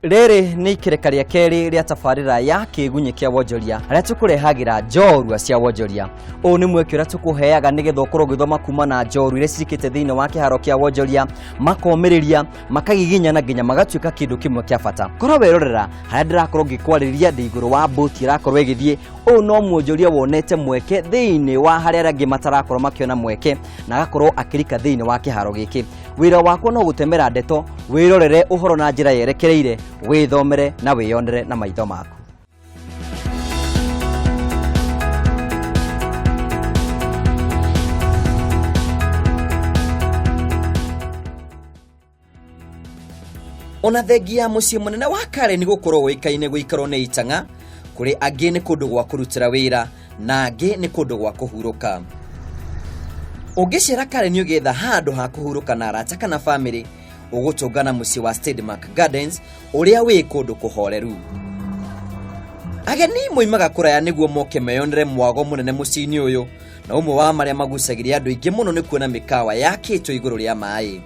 Rĩrĩ nĩ ikereka rĩa kerĩ rĩa tabarĩra ya kĩgunyĩ kĩa wonjoria harĩa tũkũrehagĩra njorua cia wonjoria. Ũyũ nĩ mweke ũrĩa tũkũheaga nĩgetha ũkorwo ũgĩthoma kuma na njorua iria cirikĩte thĩinĩ wa kĩharo kĩa wonjoria, makomĩrĩria, makagiginyana nginya magatuĩka kĩndũ kĩmwe kĩa bata. Korwo werorera harĩa ndĩrakorwo ngĩkwarĩria ndĩ igũrũ wa mbũti ĩrakorwo ĩgĩthiĩ, ũyũ no mwonjoria wonete mweke thĩinĩ wa harĩa arĩa angĩ matarakorwo makĩona mweke na agakorwo akĩrika thĩinĩ wa kĩharo gĩkĩ. Wĩra wakwa no gũtemera ndeto, wĩrorere ũhoro na njĩra yerekereire, wĩthomere na wĩyonere na maitho maku. Ona thengia ya mũciĩ mũnene wa Karen gũkorwo ũĩkaine gũikarwo nĩ itang'a, kũrĩ angĩ nĩ kũndũ gwa kũrutĩra wĩra na angĩ nĩ kũndũ gwa kũhurũka. Ũngĩcera Karen ũgĩetha handũ ha kũhurũka na arata kana bamĩrĩ, ũgũtũngana mũciĩ wa Stedmark Gardens ũrĩa wĩ kũndũ kũhoreru. Ageni moimaga kũraya nĩguo moke meyonere mwago mũnene mũciĩ-inĩ ũyũ, na ũmwe wa marĩa magucagĩrĩria andũ aingĩ mũno nĩ kuona mĩkawa yakĩtwo igũrũ rĩa maĩ.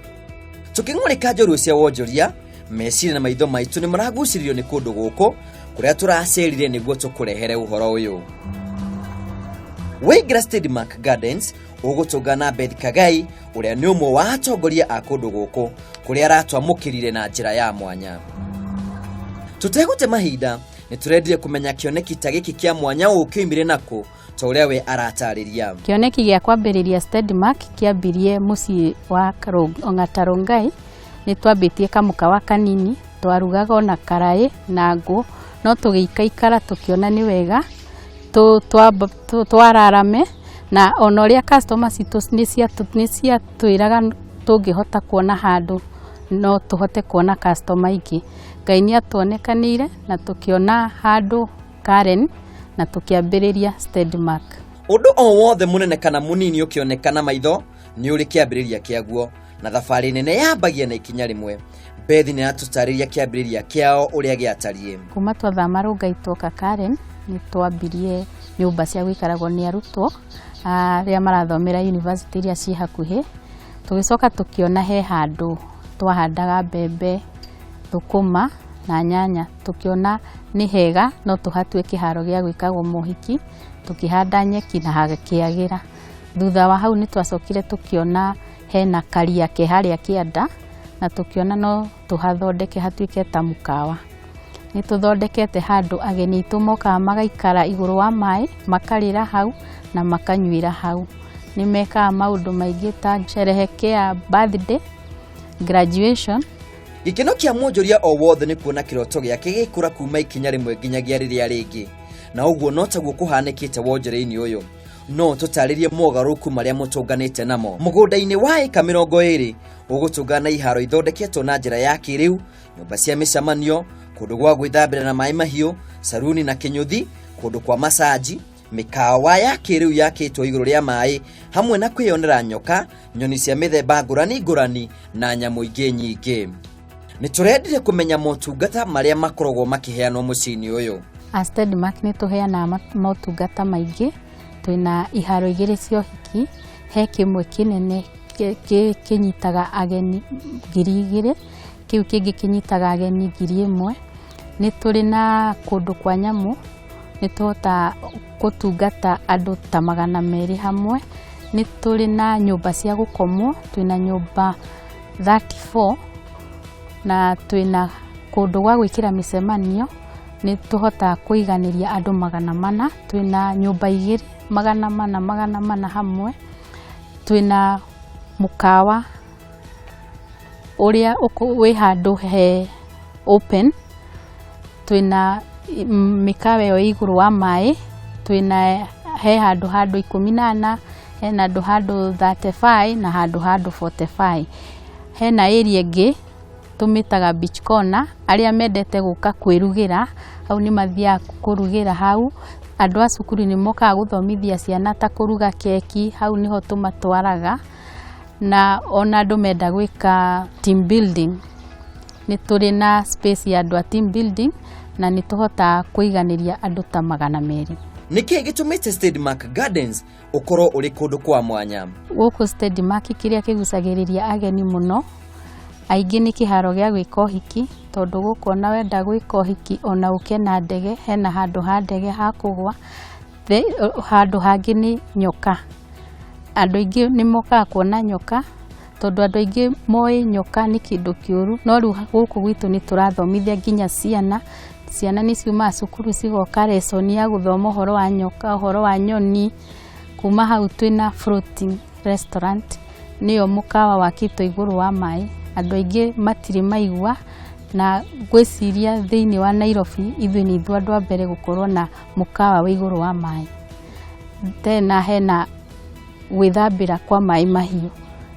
Tũkĩng'ũrĩka njorua cia wonjoria, meciria na maitho maitũ nĩ maragucĩrĩrio nĩ kũndũ gũkũ kũrĩa tũracerire nĩguo tũkũrehere ũhoro ũyũ. Waingĩra Stedmark Gardens ũgũtũngana na Beth Kagai ũrĩa nĩ ũmwe wa atongoria a kũndũ gũkũ kũrĩa aratwamũkĩrire na njĩra ya mwanya. Tũtegũte mahinda nĩ tũrendire kũmenya kĩoneki ta gĩkĩ kĩa mwanya ũũ kĩoimire nakũ ta ũrĩa we aratarĩria. Kĩoneki gĩa kwambĩrĩria Stedmark kĩambirie mũciĩ wa Ong'ata Rongai. Nĩ twambĩtie kamũkawa kanini, twarugaga ona karaĩ na ngũ, no tũgĩikaikara tũkĩona nĩ wega twararame, na ona ũrĩa customer citũ nĩ ciatwĩraga tũngĩhota kuona handũ no tũhote kuona customer aingĩ. Ngai nĩ atuonekanĩire na tũkĩona handũ Karen na tũkĩambĩrĩria Stedmark. Ũndũ o wothe mũnene kana mũnini ũkĩoneka na maitho nĩ ũrĩ kĩambĩrĩria kĩaguo, na thabarĩ nene yambagia na ikinya rĩmwe. Beth nĩ aratũtarĩria kĩambĩrĩria kĩao ũrĩa gĩatariĩ. Kuma twathama Rongai twoka Karen, nĩ twambirie nyũmba cia gũikaragwo nĩ arutwo arĩa marathomera university iria ciĩ hakuhĩ. Tũgĩcoka tũkĩona he handũ twahandaga mbembe, thũkũma na nyanya, tũkĩona nĩ hega no tũhatue kĩharo gĩa gwĩkagwo mohiki, tũkĩhanda nyeki na hakĩagĩra. Thutha wa hau nĩ twacokire tũkĩona hena karia ke harĩa kĩanda na tũkĩona no tũhathondeke hatuĩke ta mũkawa. Nĩ tũthondekete handũ ageni aitũ mokaga magaikara igũrũ wa maĩ, makarĩra hau na makanyuĩra hau. Nĩ mekaga maũndũ maingĩ ta sherehekea birthday, graduation. Gĩkeno kĩa mwonjoria o wothe nĩ kuona kĩroto gĩake gĩgĩkũra kuma ikinya rĩmwe nginyagia rĩrĩa rĩngĩ, na ũguo no taguo kũhanĩkĩte wonjoria-inĩ ũyũ. No tũtarĩrie mogarũrũku marĩa mũtũnganĩte namo. Mũgũnda-inĩ wa ĩka 20 ũgũtũngana na iharo ithondeketwo na njĩra ya kĩrĩu, nyũmba cia mĩcemanio, kũndũ gwa gwĩthambĩra na maĩ mahiũ, saruni na kĩnyũthi, kũndũ kwa masaji, mĩkawa ya kĩrĩu yakĩtwo igũrũ rĩa maĩ, hamwe na kwĩyonera nyoka, nyoni cia mĩthemba ngũrani ngũrani na nyamũ ingĩ nyingĩ. Nĩ tũrendire kũmenya motungata marĩa makoragwo makĩheanwo mũciĩ-inĩ ũyũ. A Stedmark nĩ tũheanaga motungata maingĩ, twĩna iharo igĩrĩ cia ũhiki, he kĩmwe kĩnene kĩnyitaga ageni 2000, kĩu kĩngĩ kĩnyitaga ageni 1000. Nĩ tũrĩ na kũndũ kwa nyamũ, nĩ tũhotaga gũtungata andũ ta 200 hamwe. Nĩ tũrĩ na nyũmba cia gũkomwo, twĩna nyũmba 34 na twĩna kũndũ gwa gwĩkĩra mĩcemanio, nĩ tũhotaga kũiganĩria andũ 400, twĩna nyũmba igĩrĩ 400 400 hamwe, twĩna mũkawa ũrĩa wĩ handũ he open, twĩna mĩkawa ĩyo ĩ igũrũ wa maĩ, twĩna he handũ ha andũ 14, hena handũ ha andũ 35 na handũ ha andũ 45. Hena area ĩngĩ tũmĩtaga beach corner, arĩa mendete gũka kwĩrugĩra, hau nĩ mathiaga kũrugĩra hau, andũ a cukuru nĩ mokaga gũthomithia ciana ta kũruga keki, hau nĩho tũmatwaraga, na ona andũ menda gwĩka team building, nĩ tũrĩ na space ya andũ a team building na nĩ tũhotaga kũiganĩria andũ ta 200. Nĩ kĩĩ gĩtũmĩte Stedmark Gardens ũkorwo ũrĩ kũndũ kwa mwanya? Gũkũ Stedmark kĩrĩa kĩgucagĩrĩria ageni mũno, aingĩ nĩ kĩharo gĩa gwĩka ũhiki, Tondũ gũkũ ona wenda gwĩka ũhiki ona ũke na ndege, hena handũ ha ndege ha kũgwa. Handũ hangĩ nĩ nyoka. Andũ aingĩ nĩ mokaga kuona nyoka, tondũ andũ aingĩ moĩ nyoka nĩ kĩndũ kĩũru, no rĩu gũkũ gwitũ nĩ tũrathomithia nginya ciana. Ciana nĩ ciumaga cukuru cigoka lesson ya gũthoma ũhoro wa nyoka, ũhoro wa nyoni. Kuma hau twĩna floating restaurant, nĩyo mũkawa wakĩtwo igũrũ wa maĩ. Andũ aingĩ matirĩ maigua, na ngwĩciria thĩinĩ wa Nairobi ithuĩ nĩ ithuĩ andũ a mbere gũkorwo na mũkawa wĩ igũrũ wa maĩ. Tena hena gwĩthambĩra kwa maĩ mahiũ,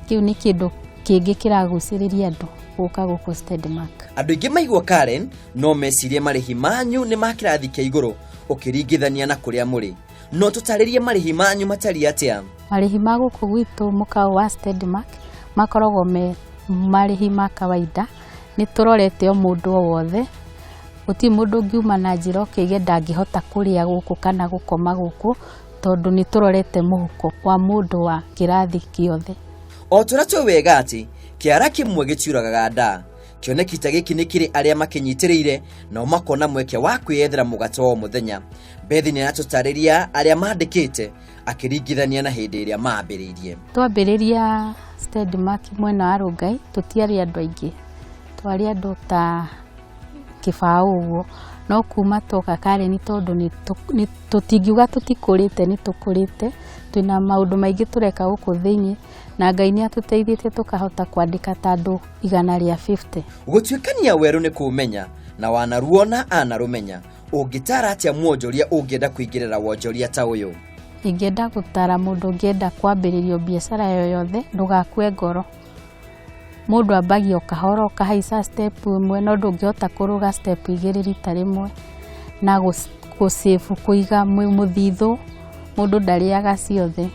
kĩu nĩ kĩndũ kĩngĩ kĩragucĩrĩria andũ gũka gũkũ Steadmark. Andũ aingĩ maigua Karen no mecirie marĩhi manyu nĩ ma kĩrathi kĩa igũrũ ũkĩringithania na kũrĩa mũrĩ. No tũtarĩrie marĩhi manyu matariĩ atĩa? Marĩhi ma gũkũ gwitũ mũkawa wa Steadmark makoragwo me marĩhi ma kawaida. Nĩ tũrorete o mũndũ o wothe, gũtirĩ mũndũ ũngiuma na njĩra ũkĩige ndangĩhota kũrĩa gũkũ kana gũkoma gũkũ, tondũ nĩ tũrorete mũhuko wa mũndũ wa kĩrathi gĩothe. O tũrĩa tũĩ wega atĩ kĩara kĩmwe gĩtiũragaga nda, kĩoneki ta gĩkĩ nĩ kĩrĩ arĩa makĩnyitĩrĩire nao makona mweke wa kwĩyethera mũgate wa o mũthenya. Bethi nĩ aratũtarĩria arĩa mandĩkĩte akĩringithania na hĩndĩ ĩrĩa mambĩrĩirie. Twambĩrĩria Steadmark mwena wa Rongai tũtiarĩ andũ aingĩ, twarĩ andũ ta kĩbaũ ũguo, no kuma twoka Karen tondũ tũtingiuga tũtikũrĩte, nĩ tũkũrĩte, twĩna maũndũ maingĩ tũreka gũkũ thĩinĩ, na Ngai nĩ atũteithĩtie tũkahota kwandĩka ta andũ 150. Gũtuĩkania werũ nĩ kũũmenya, na wanaruona anarũmenya. Ũngĩtara atĩa mwonjoria ũngĩenda kũingĩrĩra wonjoria ta ũyũ? Ingĩenda gũtara mũndũ ũngĩenda kwambĩrĩria biacara yoyothe, ndũgakue ngoro. Mũndũ ambagia o kahora, ũkahaica step ĩmwe, no ndũngĩhota kũrũga step igĩrĩ rita rĩmwe. Na gũsave, kũiga mũthithũ, mũndũ ndarĩaga ciothe.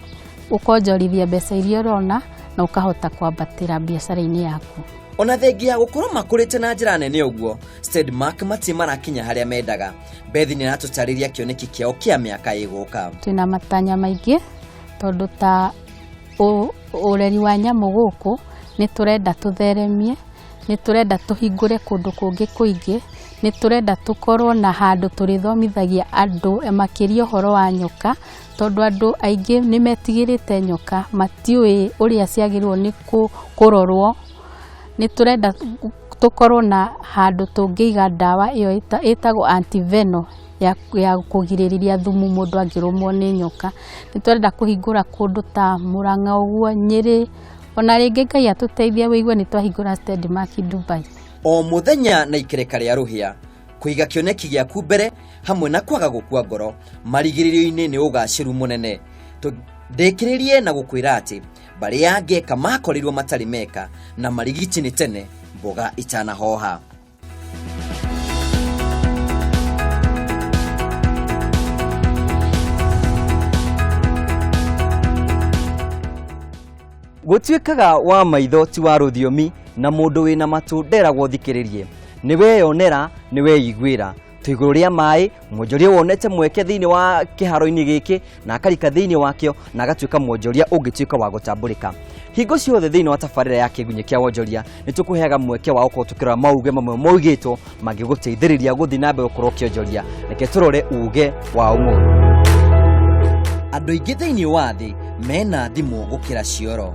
Ũkonjorithia mbeca iria ũrona na ũkahota kwambatĩra biacara-inĩ yaku. Ona thengia ya gũkorwo makũrĩte na njĩra nene ũguo, Steadmark matirĩ marakinya harĩa mendaga. Bethi nĩ aratũtarĩria kĩoneki kĩao kĩa mĩaka ĩgũka. Twĩna matanya maingĩ tondũ ta ũreri wa nyamũ gũkũ nĩ tũrenda tũtheremie, nĩ tũrenda tũhingũre kũndũ kũngĩ kũingĩ, nĩ tũrenda tũkorwo na handũ tũrĩthomithagia andũ makĩria ũhoro wa nyoka, tondũ andũ aingĩ nĩ metigĩrĩte nyoka, matiũĩ ũrĩa ciagĩrĩirwo nĩ kũrorwo. Nĩ tũrenda tũkorwo na handũ tũngĩiga ndawa ĩyo ĩtagwo antivenom ya kũgirĩrĩria thumu mũndũ angĩrũmwo nĩ nyoka. Nĩ tũrenda kũhingũra kũndũ ta Murang'a ũguo, Nyĩrĩ, ona rĩngĩ Ngai atũteithie wĩigue nĩ twahingũra Steadmark Dubai. O mũthenya na ikereka rĩa rũhĩa, kũiga kĩoneki gĩaku mbere hamwe na kwaga gũkua ngoro, marigĩrĩrio-inĩ nĩ ũgacĩru mũnene. Ndĩkĩrĩrie na gũkwĩra atĩ mbarĩ ya Ngeka makorirwo matarĩ meka na marigiti nĩ tene mboga itanahoha. Gũtuĩkaga wa maitho ti wa rũthiomi, na mũndũ wĩna matũ nderagwo thikĩrĩrie. Nĩ weyonera, nĩ weiguĩra. Twĩ igũrũ rĩa maĩ, mwonjoria wonete mweke thĩinĩ wa kĩharo-inĩ gĩkĩ na akarika thĩinĩ wakĩo na agatuĩka mwonjoria ũngĩtuĩka wa gũtambũrĩka. Hingo ciothe thĩinĩ wa tabarĩra ya kĩgunyĩ kĩa wonjoria nĩ tũkũheaga mweke wa gũkorwo tũkĩrora mauge mamwe maugĩtwo mangĩgũteithĩrĩria gũthiĩ na mbere gũkorwo ũkĩonjoria. Reke tũrore uge wa ũmũthĩ. Andũ aingĩ thĩinĩ wa thĩ mena thimũ gũkĩra cioro.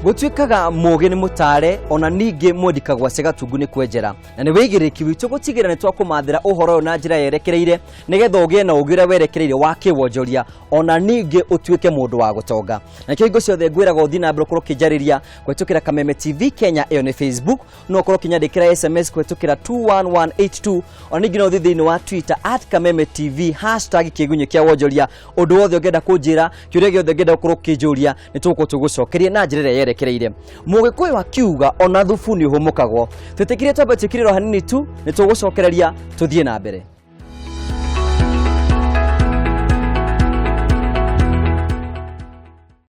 Gũtuĩkaga mũũgĩ nĩ mũtare, ona ningĩ mwendi kagwace gatungu nĩ kwenjera. Na nĩ wĩigĩrĩrĩki witũ gũtigĩrĩra nĩ twakũmathĩra ũhoro ũyũ na njĩra yerekereire nĩgetha ũgĩe na ũũgĩ ũrĩa werekereire wa kĩwonjoria, ona ningĩ ũtuĩke mũndũ wa gũtonga. Na kĩo hingo ciothe ngwĩraga ũthiĩ na mbere ũkorwo ũkĩnjarĩria kũhĩtũkĩra Kameme TV Kenya, ĩyo nĩ Facebook, no ũkorwo ũkĩnyandĩkĩra SMS kũhĩtũkĩra 21182, ona ningĩ no ũthiĩ thĩinĩ wa Twitter at Kameme TV hashtag kĩgunyĩ kĩa wonjoria. Ũndũ wothe ũngĩenda kũnjĩra, kĩũria gĩothe ũngĩenda gũkorwo ũkĩnjũria, nĩ tũgũkorwo tũgũcokeria na njĩra ĩrĩa yerekereire. Mũgĩkũyũ akiuga ona thubu nĩ ũhũmũkagwo. Twĩtĩkĩrie twambe twĩkĩrĩrwo hanini tu, nĩ tũgũcokereria tũthiĩ na mbere.